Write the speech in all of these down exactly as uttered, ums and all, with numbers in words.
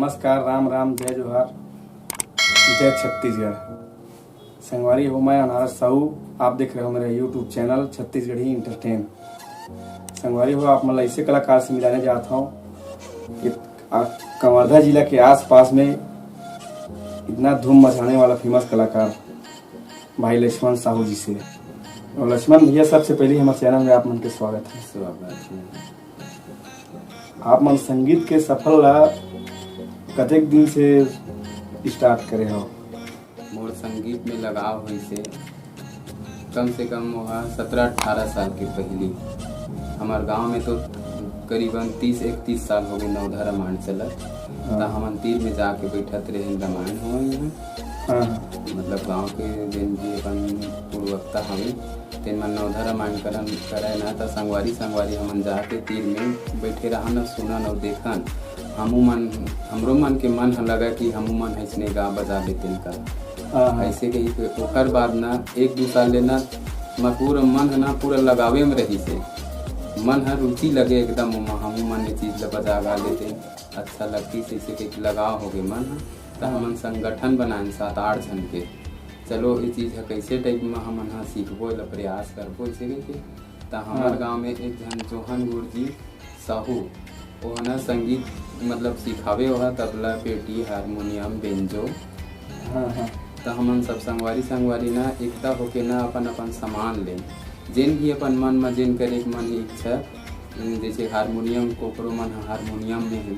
नमस्कार, राम राम, जय जोहार, जय छत्तीसगढ़। संगवारी हो, मैं अनारस साहू, आप देख रहे हो मेरा YouTube चैनल छत्तीसगढ़ी एंटरटेन। संगवारी हो, आप मन ला ऐसे कलाकार से मिलाने जात हूँ कि आ, कवर्धा जिला के आसपास में इतना धूम मचाने वाला फेमस कलाकार भाई लक्ष्मण साहू जी से। और लक्ष्मण भैया, सबसे पहले हमारे चैनल में आप मन के स्वागत है। स्वागत है। आप मन संगीत के सफर ला कतेक दिन से स्टार्ट करे हो? मोर संगीत में लगाव होइसे कम से कम ओहा सत्रह अठारह साल के पहिली। हमर गांव में तो करीबन तीस इकतीस साल हो गए नवधा रामायण चलत। हाँ। त हमन तीर में जाके बैठत रहेन, रामायण होवय इहाँ। हाँ। मतलब गांव के जेन भी अपन पूर्ववक्ता हवे, तेन मन नवधा रामायण करन, करय ना, त संगवारी संगवारी हमन जाके तीर में बैठे रहन अउ सुनन अउ देखन। हमू मन, हमरो मन के मन ह लगा कि हमू मन ह इसने गा बजा लेतेन का। हाँ, हाँ। ऐसे कही के ओकर बाद ना एक दू साल ले ना मैं पूरा मन ह ना पूरा लगावे में रहिसे। मन ह रुचि लगे एकदम ओमा, हमू मन ये चीज ल बजा गा लेते, अच्छा लगती से, इसे कही के लगाव हो गए मन ह। त हाँ। हमन संगठन बनाएन सात आठ झन के, चलो ये चीज ह कैसे टाइप म हमन ह सीखबो, एला प्रयास करबो, इसे कही के। त हमर हाँ। गांव में एक झन जोहन गुरुजी साहू, ओह ना संगीत मतलब सिखावे, ओह तबला, पेटी, हारमोनियम, बेंजो। हाँ, हाँ। त हमन सब संगवारी संगवारी ना एकता होके ना अपन अपन सामान ले, जेन भी अपन मन म जेन करे के मन इच्छा, जैसे हारमोनियम, कोकरो मन ह हारमोनियम में है,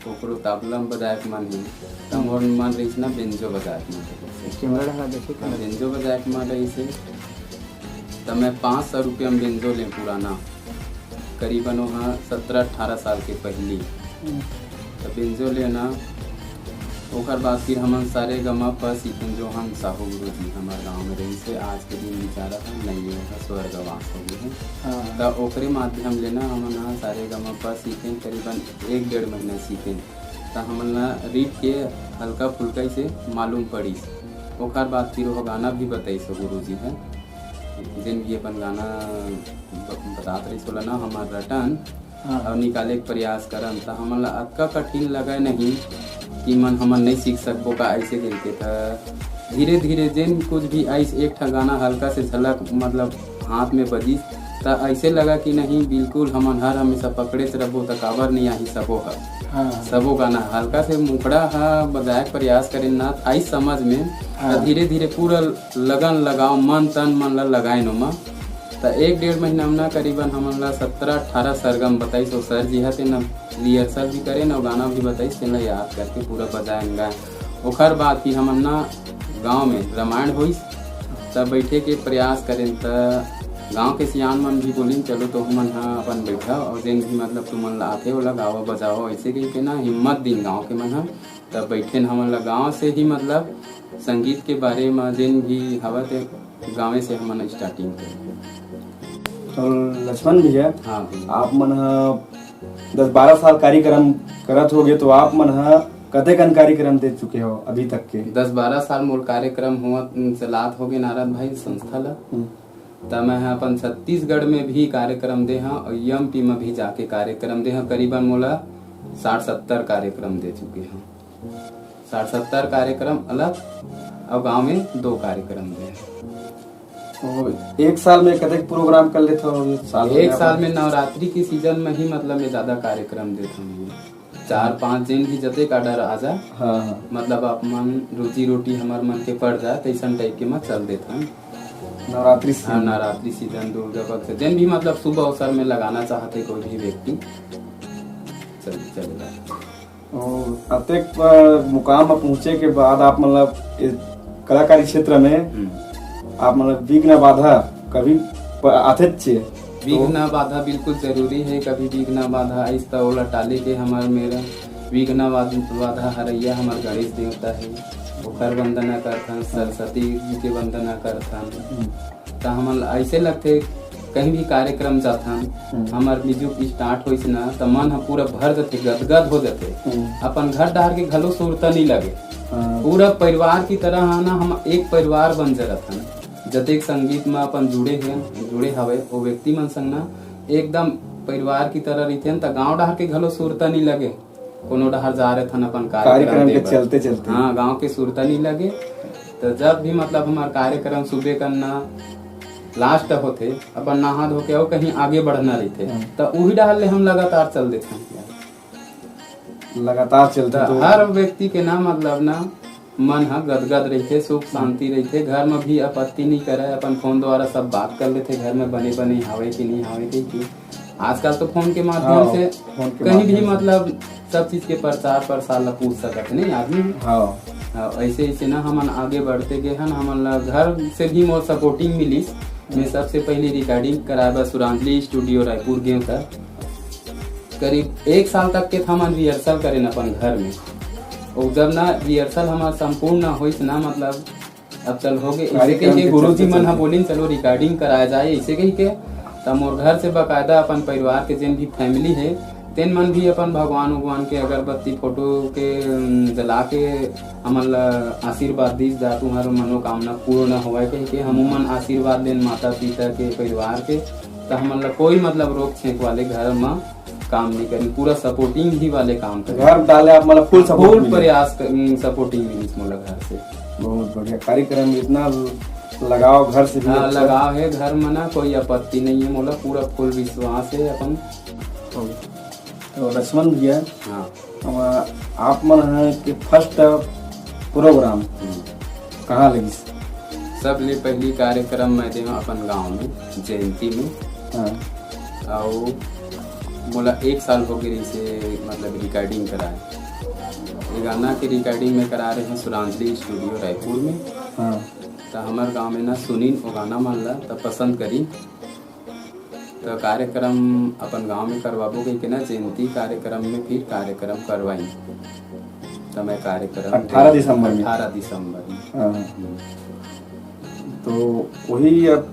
कोकरो तबला में बजाए के मन है, त मोर मन रहिस ना बेंजो बजाए के मन रहिस। कैमरा ढंगा देखिए, हाँ, बेंजो बजाए के मन रहिस है। त मैं पाँच सौ रुपया में बेंजो ले पुराना, करीबन ओहा सत्रह अठारह साल के पहिली। हम्म। त बेंजो लेना, ओकर बाद फिर हमन सारे गमा प सीखेन, जोहन साहू गुरु जी हमर गांव में रहिस हे, आज के दिन बेचारा ह नइये, ओहा स्वर्गवास हो गए हे। हाँ। त ओकरे माध्यम ले ना हमन ह सारे गमा प सीखेन, करीबन एक डेढ़ महीना सीखेन। त हमन ला रीत के हल्का फुल्का से मालूम पड़िस। ओकर बाद फिर वो गाना भी बताइस गुरु जी ह, जेन भी अपन गाना ब-, बतात रहिस, ओला ना हमन रटन हाँ। अउ निकाले के प्रयास करन, त हमन ला अतका कठिन लगय नहीं कि मन हमन नहीं सीख सकबो का, ऐसे कहिके। त धीरे धीरे जेन कुछ भी आइस, एक ठा गाना हल्का से झलक मतलब हाथ में बजिस, त ऐसे लगा कि नहीं, बिल्कुल हमन हर हमेशा पकड़े से रहो, त काबर नहीं आही सबो ह। हाँ। सबो गाना हल्का से मुखड़ा ह बजाए के प्रयास करे ना आइस समझ में, हाँ। त धीरे धीरे पूरा लगन लगाव, मन तन मन ला लगाए नोमा। त एक डेढ़ महीना में ना करीबन हमन ला सत्रह अठारह सरगम बताइस, अउ सर जी ह तेन रिहर्सल भी करे न, गाना भी बताइस, तेन ला याद करके पूरा बजाएन गाएन। ओखर बाद फिर हमन ना गांव में रामायण होइस, त बैठे के प्रयास करेन, त गांव के सियान मन भी बोलिन, "चलो तो हमन ह अपन बैठा, और जेन भी मतलब तुमन ला आथे, ओला गावा बजावा," ऐसे कहिके ना हिम्मत दिन गांव के मन ह। त बैठेन हमन ला गांव से ही मतलब संगीत के बारे म जेन भी हवय ते गाँवे से हमन स्टार्टिंग करेन। तो लक्ष्मण भैया, हाँ भैया। आप मन ह दस बारह साल कार्यक्रम करत होगे, तो आप मन ह कतेकन कार्यक्रम दे चुके हो अभी तक के? दस बारह साल मोर कार्यक्रम होवत चलात होगे नारद भाई संस्था ला। हम्म। त मैं ह अपन छत्तीसगढ़ में भी कार्यक्रम दे हंव और एमपी में भी जाके कार्यक्रम दे हंव। करीबन मोला साठ सत्तर कार्यक्रम दे चुके हंव। साठ सत्तर कार्यक्रम अलग और गांव में दो कार्यक्रम दे हंव। तो एक साल में कतेक प्रोग्राम कर लेते हो? एक साल में एक आप साल में नवरात्रि के सीजन में ही मतलब मैं ज्यादा कार्यक्रम देता हूँ। चार पांच दिन भी जतेक ऑर्डर आ जा, हाँ, हाँ। मतलब आप मन रोजी रोटी हमर मन के पड़ जाए, तैसन टाइप के मैं चल देता हूँ। नवरात्रि हाँ, सीजन। नवरात्रि सीजन, दुर्गा पक्ष, जिन भी मतलब शुभ अवसर में लगाना चाहते कोई भी व्यक्ति, चल, चलेगा। और अतेक, अ, मुकाम में पहुंचे के बाद आप मतलब इस कलाकारी क्षेत्र में हम्म। आप मतलब विघ्न बाधा कभी प-, आथेच छे? तो विघ्न बाधा बिल्कुल जरूरी है। कभी विघ्न बाधा आइस त ओला टाले के हमर मेर विघ्न बाध-, बाधा हरैया हमर गणेश देवता है, ओकर वंदना करथन, सरस्वती जी के वंदना करथन। हम्म। त हमन ला ऐसे लगथे, कहीं भी कार्यक्रम जाथन, हम्म। हमर म्यूजिक स्टार्ट होइस ना, त मन ह पूरा भर जथे, गदगद हो जथे। हम्म। अपन घर डहर के घलो सुरता नहीं लगे। हाँ। पूरा परिवार की तरह ह ना, हम एक परिवार बन जरत हन। जतेक संगीत म अपन जुड़े हे, जुड़े हवे, वो व्यक्ति मन संग ना एकदम परिवार की तरह रहिथेन, त गांव डहर के घलो सुरता नहीं लगे। कोनो डहर जा रहे थन अपन कार्यक्रम कार्यक्रम के देबर। चलते चलते। हाँ, गांव के सुरता नहीं लगे। तो जब भी मतलब हमार कार्यक्रम सुबह करना लास्ट होथे, अपन नहा धो के अउ कहीं आगे बढ़ना रहिथे, हाँ। तो उही डहर ले हम लगातार चल देथन। लगातार चलते तो तो हर व्यक्ति के ना मतलब ना मन ह गदगद रहिथे, सुख शांति रहिथे, घर में भी आपत्ति नहीं करे, अपन फोन द्वारा सब बात कर लेथे, घर में बने बने हावे कि नहीं हावे कहि के। आजकल तो फोन के माध्यम हाँ, से फोन के कहीं भी माध्यम से। मतलब सब चीज के प्रचार प्रसार ला पूछ सकत नहीं आदमी। हाँ। हाँ, ऐसे ऐसे ना हमन आगे बढ़ते गए हन, हमन ला घर से भी मोर सपोर्टिंग मिलिस। मैं सबसे पहले रिकॉर्डिंग कराए बर सुरांजलि स्टूडियो रायपुर गए था। करीब एक साल तक के हमन रिहर्सल करेन अपन घर में। और जब ना रिहर्सल हमार संपूर्ण ना होइस ना, मतलब अब चल हो गए, इसे कार्यक्रम कहि के के गुरु जी चलते मन ह चलते। बोलिन, "चलो रिकॉर्डिंग कराया जाए," इसे कहि के। तब मोर घर से बाकायदा अपन परिवार के जेन भी फैमिली है, तेन मन भी अपन भगवान उगवान के अगरबत्ती फोटो के, अम, जला के हमन ला आशीर्वाद दीस, "जा तुम्हार मनोकामना पूर्ण होवय," कहि के हमू मन आशीर्वाद लेन माता पिता के, परिवार के। त हमन ला कोई मतलब रोक छेक वाले घर म काम नहीं करेन, पूरा सपोर्टिंग ही वाले काम करेन। घर डाले आप मतलब फुल सपोर्ट फुल मिले। प्रयास कर, सपोर्टिंग मिलिस मोला घर से। बहुत बढ़िया कार्यक्रम, इतना लगाव घर से भी हाँ, अच्छा। लगाव है घर में ना, कोई आपत्ति नहीं है मोला, पूरा फुल विश्वास है अपन। तो लक्ष्मण भैया, हाँ। अब आप मन है कि फर्स्ट प्रोग्राम हम्म। कहाँ लगिस? सबले पहली कार्यक्रम मैं दे हूँ अपन गांव में, जयंती में। हाँ। अउ मोला एक साल हो गए से मतलब रिकॉर्डिंग कराए। ये गाना के रिकॉर्डिंग में करा रहे हैं सुरांजलि स्टूडियो रायपुर में। हाँ। तो हमारे गांव में ना सुनीन वो गाना मन ला तो पसंद करी। तो कार्यक्रम अपन गांव में करवाबो कहि के ना, जयंती कार्यक्रम में फिर कार्यक्रम करवाई। तो मैं कार्यक्रम अठारह दिसंबर में। अठारह दिसंबर में। हाँ। हम्म। तो वही अब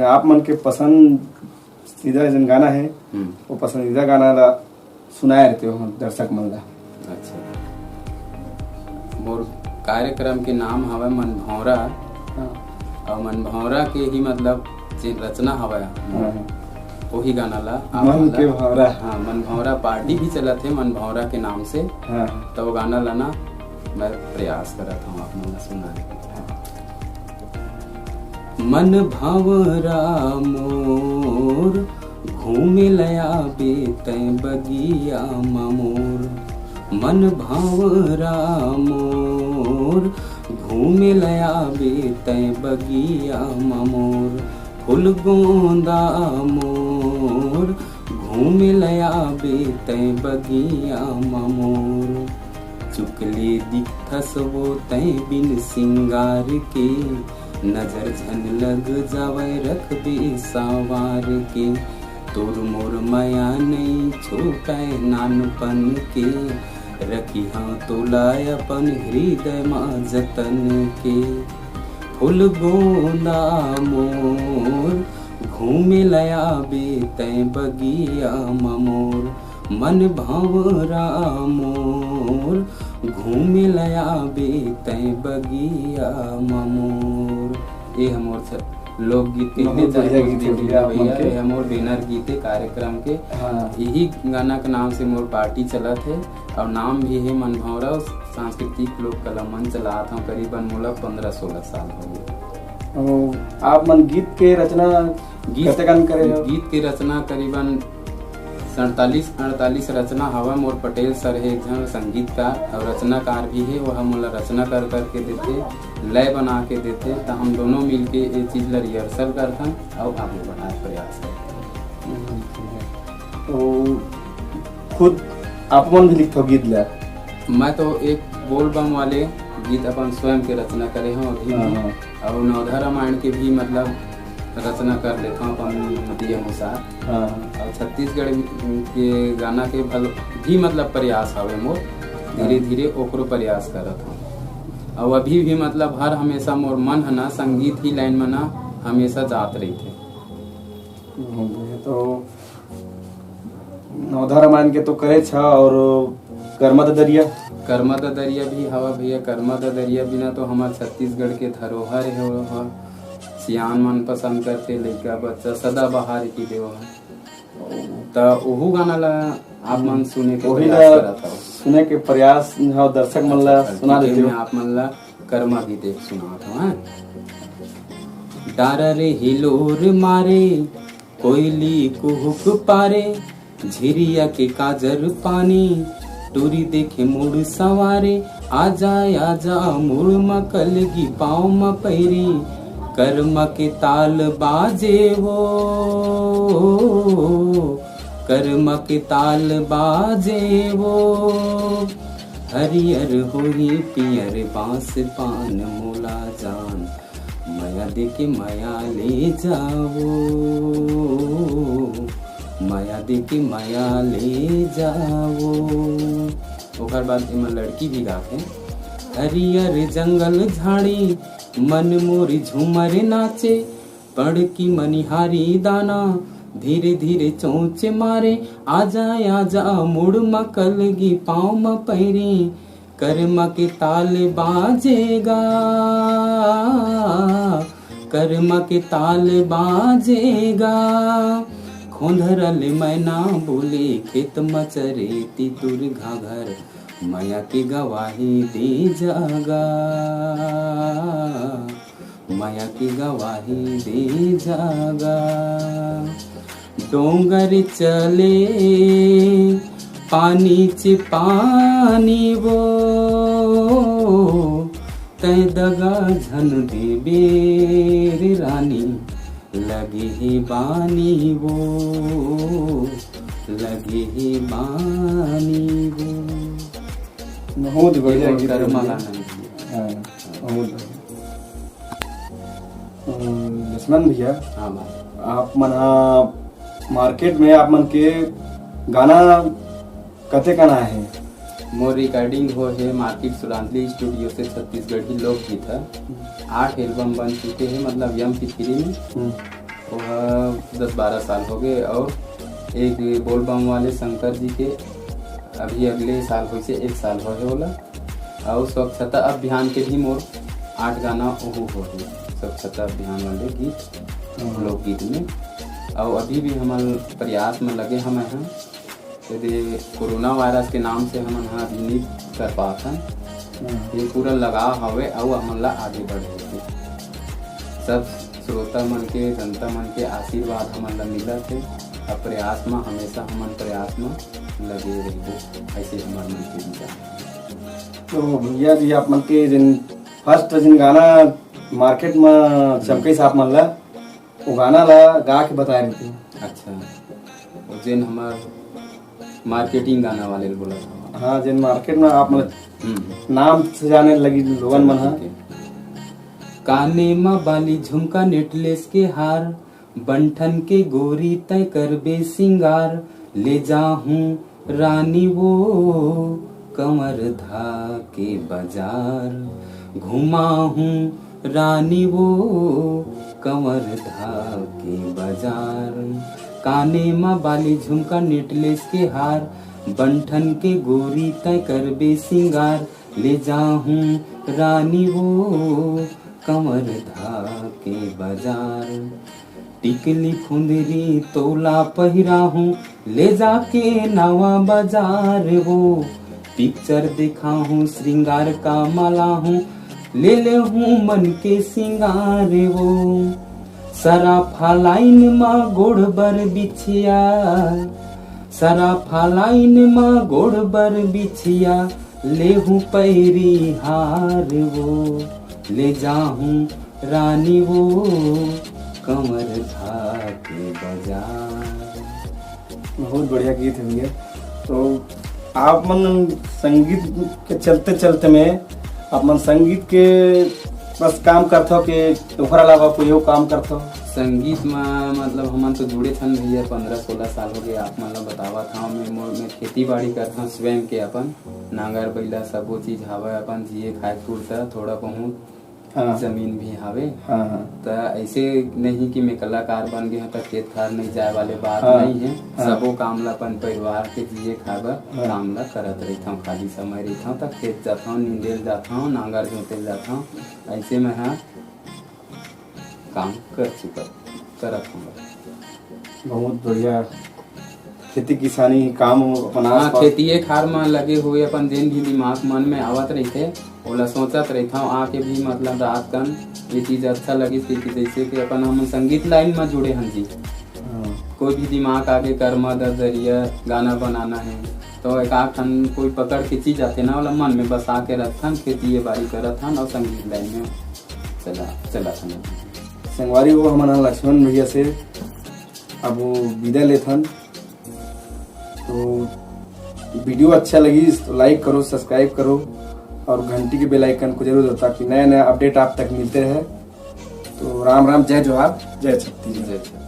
आप मन के पसंदीदा जन गाना है, हम्म। वो पसंदीदा गाना ला सुनाए रहते हो दर्शक मन ला। अच्छा, मोर कार्यक्रम के नाम हवय मनभौंरा। हाँ। और मनभौंरा के ही मतलब जे रचना हवय, हाँ, हाँ। वही गाना ला आप मन मन के ला भौंरा। हाँ, मनभौंरा पार्टी भी चलत है, मनभौंरा के नाम से। हाँ, हाँ। तो वो गाना ला ना मैं प्रयास करत हूँ आप मन ला सुनाए के। मन भंवरा मोर, घूमे ल आबे तैं बगिया म मोर। मन भंवरा मोर, घूमे ल आबे तैं बगिया म मोर। फूल गोंदा मोर, घूमे ल आबे तैं बगिया म मोर। चुकले दिखथस वो तैं बिन सिंगार के, नजर झन लग जावय रखबे सावार के। तोर मोर मया नइ छोटय नानपन के, रखिहां तोला अपन हृदय म जतन के। फूल गोंदा मोर, घूमे ल आबे तैं बगिया म मोर। मन भंवरा मोर, घूमे ल आबे तैं बगिया म मोर। ये ह मोर छ-, लोकगीत के बहुत बढ़िया गीत है भैया, आप मन के। ये ह मोर बैनर गीत है कार्यक्रम के। हाँ। यही गाना के नाम से मोर पार्टी चलत है और नाम भी है मन भंवरा। सांस्कृतिक लोक कला मंच चलात हूँ, करीबन मोला पन्द्रह सोलह साल हो गए। और आप मन गीत के रचना गीत, कतेकन करे हो? गीत के रचना करीबन सैंतालीस अड़तालीस रचना हवा। मोर पटेल सर है एक झन संगीतकार और रचनाकार भी है, वह मोला रचना कर करके देते, लय बना के देते, त हम दोनों मिलके ये चीज ला रिहर्सल करथन और आगे बढ़ाए प्रयास करथन। तो खुद आप मन भी लिखथो गीत ला? मैं तो एक बोलबम वाले गीत अपन स्वयं के रचना करे हूँ अभी हाँ, भी। हाँ। और नवधा रामायण के भी मतलब रचना कर लेता हूँ अपन मति अनुसार। हाँ। और छत्तीसगढ़ के गाना के भल-, भी मतलब प्रयास हवे मोर, धीरे हाँ। धीरे ओकरो प्रयास करत हूँ। और अभी भी मतलब हर हमेशा मोर मन है ना संगीत ही लाइन में ना हमेशा जात रही थे। हम्म, ये तो नवधा रामायण के तो करे छ और कर्मा ददरिया? कर्मा ददरिया भी हवा भैया, कर्मा ददरिया बिना तो हमार छत्तीसगढ़ के धरोहर है, वो ह सियान मन पसंद करते, लइका बच्चा सदाबहार की देव है। त ओहू गाना ला आप मन सुने के वही प्रयास ला करत हव। सुने के प्रयास, हाँ, दर्शक मन ला अच्छा, सुना ठीक है, देते हो। मैं आप मन ला कर्मा गीत एक सुनात हूँ, हाँ। डारा रे हिलोर मारे, कोयली कुहुक पारे, झिरिया के काजर पानी, टूरी देखे मुड़ सवारे, आजा आजा मुड़ म कलगी पाँव म पैरी, कर्मा के ताल बाजे वो, कर्मा के ताल बाजे वो, हरियर होही पियर बांस पान मोला जान, मया देके मया ले जावो, मया देके मया ले जावो। ओकर बाद एमा लड़की भी गाथे, हरियर जंगल झाड़ी, मन मोरी झूमर नाचे, पड़की मनिहारी दाना, धीरे धीरे चोंच मारे, आजा आजा मुड़ म कलगी पाँव म पैरी, कर्मा के ताल बाजेगा, कर्मा के ताल बाजेगा। खोंधरा ले मैना बोले, खेत म चरे तितुर घाघर, मया के गवाही दे जागा, मया के गवाही दे जागा। डोंगर चले पानी च पानी वो, तै दगा झन देबे रे रानी, लगे हे बानी वो, लगे हे बानी वो। बहुत बढ़िया ये गीत है कर्मा भैया। गाना है। हाँ, बहुत बढ़िया। अम, लक्ष्मण भैया, हाँ भाई। आप मन हा मार्केट में आप मन के गाना कते कन आए हे? मोर रिकॉर्डिंग हो हे मार्केट सुलांतली स्टूडियो से छत्तीसगढ़ी लोकगीत ह। आठ एल्बम बन चुके हे, मतलब यम की थ्री में। हम्म। वो ह दस बारह साल हो गए और एक बोलबम वाले शंकर जी के अभी अगले साल होइसे एक साल हो हे ओला। और स्वच्छता अभियान के भी मोर आठ गाना ओहू हो हे, स्वच्छता अभियान वाले गीत, हम्म। लोकगीत में। और अभी भी हमर प्रयास में लगे हम हैं। यदि कोरोना वायरस के नाम से हमन ह अभी नइ कर पात हन, हम्म। ये पूरा लगाव हवे अउ हमन ला आगे बढ़े के। सब श्रोता मन के, जनता मन के आशीर्वाद हमन ला मिलत हे। अब प्रयास म, हमेशा हमन प्रयास म लगे रहिबो, ऐसे हमर मन के विचार। तो भैया जी, आप मन के जिन फर्स्ट जिन गाना मार्केट म चमकइस आप मन ला, वो गाना ला गा के बताए रहिते। अच्छा, वो जेन हमर मार्केटिंग गाना वाले ल बोलत हव। हाँ, जेन मार्केट में आप मन हम्म। नाम से जाने लगी लोगन मन ह। ठीक है। काने म बाली झुमका नेकलेस के हार, बंठन के गोरी तय करबे सिंगार, ले जाहूं रानी वो कंवर धा के बाजार, घुमाहूं रानी वो कंवर धा के बाजार। काने म बाली झुमका नेकलेस के हार, बंठन के गोरी तय करबे सिंगार, ले जाहूं रानी वो कंवर धा के बाजार। टिकली फुंदरी तोला पहिराहूं, ले जाके नवा बाजार वो। पिक्चर देखाहूं, श्रृंगार का मालाहूं, ले लेहूं मन के सिंगार वो। सराफा लाइन म गोड़ बर बिछिया, सराफा लाइन म गोड़ बर बिछिया, लेहूं पैरी हार वो, ले जाहूं रानी वो कंवर धा के बाजार। बहुत बढ़िया गीत है भैया। तो आप मन संगीत के चलते चलते में आप मन संगीत के बस काम करथव के ओकर अलावा कोई और काम करथव? संगीत में मतलब हमन तो जुड़े थन भैया, पंद्रह सोलह साल हो गए। आप मन ला बतावत हव, मैं मोर में खेती बाड़ी करथव स्वयं के, अपन नांगर बैला सबो चीज हवय, अपन जिए खाए पुरता थोड़ा बहुत हाँ। जमीन भी हावे। हाँ, हाँ। त ऐसे नहीं कि मैं कलाकार बन गए हूँ त खेत खार नहीं जाए वाले बात हाँ। नहीं है। हाँ। सबो काम ला अपन परिवार के जिए खाए बर हाँ। काम ला करत रहिथव। खाली समय रहिथव त खेत जाथव, नींदे ल जाथव, नांगर जोते ल जाथव। ऐसे मैं ह काम कर चुका, करत हूँ। बहुत बढ़िया। खेती किसानी काम अपन हाँ, आसपास। खेतिए खार में लगे हुए अपन जेन भी दिमाग मन में आवत रहिथे, ओला सोचत रहिथंव आके भी, मतलब रात कन ये चीज अच्छा लगिस, क्योंकि जैसे कि अपन हम संगीत लाइन में जुड़े हन जी। हाँ। कोई भी दिमाग आगे कर्मा दर्दरिया गाना बनाना है, तो एक आध ठन कोई पकड़ के चीज आते ना, ओला मन में बसा के रखथन, खेती ये बाड़ी करत हन और संगीत लाइन में चला चला थन। संगवारी हो, हमन ह लक्ष्मण भैया से अब वो विदा लेथन। तो वीडियो अच्छा लगिस तो लाइक करो, सब्सक्राइब करो और घंटी के बेल आइकन को जरूर दबाओ, ताकि नया नया अपडेट आप तक मिलते रहे। तो राम राम, जय जोहार, जय छत्तीसगढ़। जय छत्तीसगढ़।